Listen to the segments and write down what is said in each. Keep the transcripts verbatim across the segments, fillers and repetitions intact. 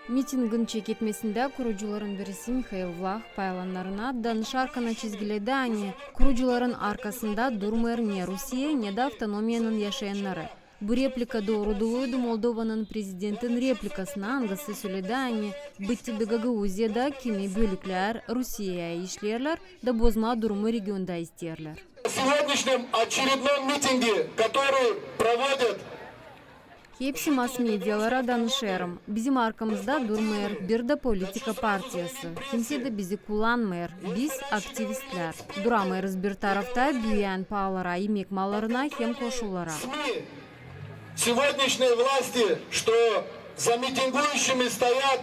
Mitingin çeketmesindä kurucuların birisi Mihail Vlah paylanarına danışarkan çizgiledä, ani kurucuların arkasında durmêêr ne Rusiye, ne dä avtonomiyanın yaşayannarı. Bu replika dooruduluydu Moldovanın prezidentin replikasına, angısı söledä, ani bitti Gagauziyada kimi bölüklär Rusiyeyä işleerlär da bozmaa durumu regionda isteerlär. Сегодняшнем очередном митинге, который проводят Hepsi mass-medialara danışêrım. Bizim arkamızda durmêêr bir dä politika partiyası. Kimsey dä bizi kullanmêêr. Biz aktivistlär. Duramêêrız bir tarafta, büüyän paalara imek mallarına hem koşullara. СМИ сегодняшней власти, что за митингующими стоят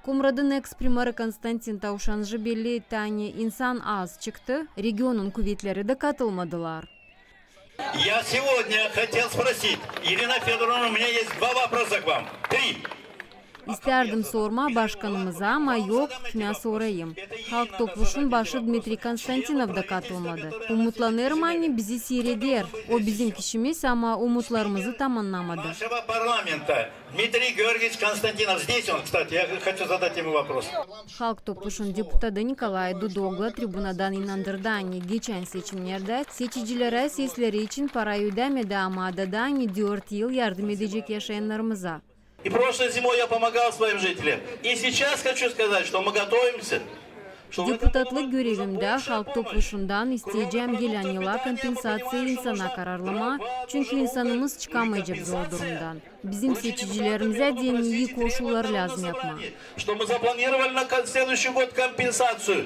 Komradın eks-primarı Konstantin Tavşanjı belli etti, ani insan az çıktı, regionun kuvetleri dä katılmadılar. Я сегодня хотел спросить, Ирина Фёдоровна, у меня есть два вопроса к вам. Три. İstärdim sormaa başkanımıza, ama yok kimä sorayım. Halk Topluşun başı Dmitriy Konstantinov da katılmadı. Umutlanêrım, ani bizi siireder. O bizim kişimiz, ama umutlarımızı tamannamadı. Нашего парламента. Дмитрий Георгиевич Константинов здесь он, кстати, я хочу задать ему вопрос. Halk Topluşun deputatı Nikolay Dudogla tribunadan inandırdı, ani geçän seçimnerdä seçicilerä sesleri için para ödämedi, ama adadı, ani dört yıl yardım edecek yaşayannarımıza. И прошлой зимой я помогал своим жителям. И сейчас хочу сказать, что мы готовимся, что в этом Deputatlık görevimdä Halk Topluşundan isteyecäm gelän yıla kompensaţiya insana kararlamaa, çünkü insanımız çıkamayacek zor durumdan. Bizim seçicilerimizä deyni ii koşullar lääzım yapmaa. Что мы запланировали на кон-, следующий год компенсацию.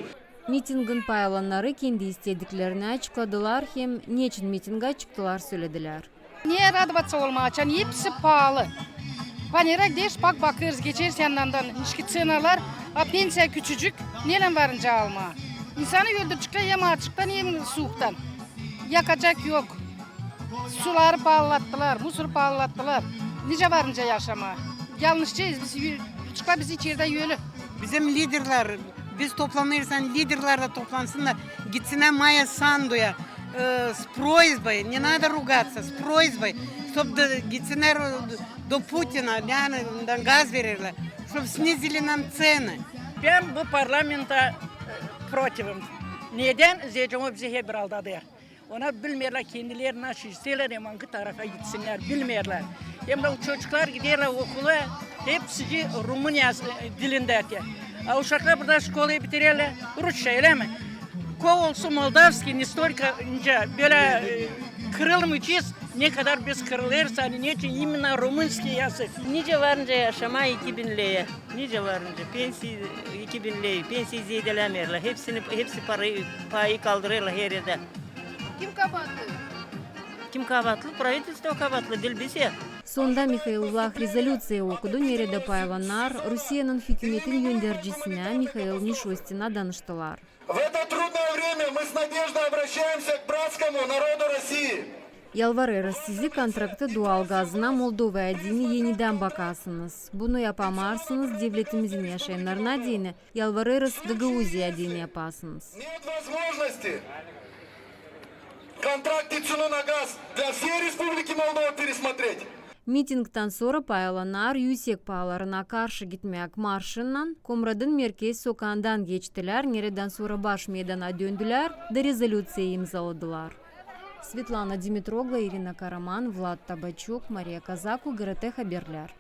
Mitingin paylanarı kendi istediklerini açıkladılar hem neçin mitingä çıktılar, söledilär. Neyä радоваться olmaa, açan hepsi paalı. Panera gideriz, bak, bakêrız, geçeriz yannarından, nişki ţenalar, a pensiya küçücük, neylän varınca almaa? İnsanı öldüreceklär hem açlıktan, hem suuktan. Yakacak yok. Suları paalılattılar, musoru paalılattılar. Nicä varınca yaşamaa? Yalnızcayız biz, yu-, çocuklar bizi içerdä ölü. Bizim liderlär, biz toplanırsak, liderlär dä toplansınnar, gitsinnär Майя Сандуя, э, с просьбой, не надо ругаться, с просьбой, чтоб до, gitsinnär, э, до Путина, yani, da gaz vererlär, чтоб снизили нам цены. Bän bu parlamenta, e, protivim. Nedän? Zerä o bizi hep bir aldadêr. Ona bilmeerlär kendileri nasıl isteerlär hem angı tarafa gitsinnär, bilmeerlär. Hem dä o çocuklar giderlär okula, hepsi rumun yaz-, e, dilindä. A uşaklar burada şkolayı bitirerlär rusça, ölä mi? Kovulsun moldavskiy, настолько, nicä, bölä, e, kırılmayacez, ne kadar biz kırılêrız, ani neçin именно румынский язык. Nicä varınca yaşamaa iki binleyä, nicä varınca, pensiya iki binley, pensiya zeedelämeerlär, hepsini, hepsi parayı, paayı kaldırêrlar her erdä. Kim kabaatlı? Kim kabaatlı? Правительство kabaatlı, diil biz. Sonunda Mihail Vlah rezolüţiya okudu, neredä paylannar Rusiyenin hükümetin öndercisinä Mihail Mişustinä danıştılar. В это трудное время мы с надеждой обращаемся к братскому народу России. Yalvarêrız sizi, kontraktı dual gazına Moldovaya deyni enidän bakasınız. Bunu yapamarsınız devletimizin yaşayannarına deyni, yalvarêrız, Gagauziyaya deyni yapasınız. Нет возможности контракты цену на газ для всей Республики Молдова пересмотреть. Mitingdän sora paylannar üüsek paalarına karşı gitmäk marşınnan Komradın merkez sokaandan geçtilär, neredän sora baş meydana döndülär da rezolüţiyayı imzaladılar. Svetlana Dimitroglu, İrina Karaman, Vlad Tabaçuk, Mariya Kazaku, GRT Haberlär.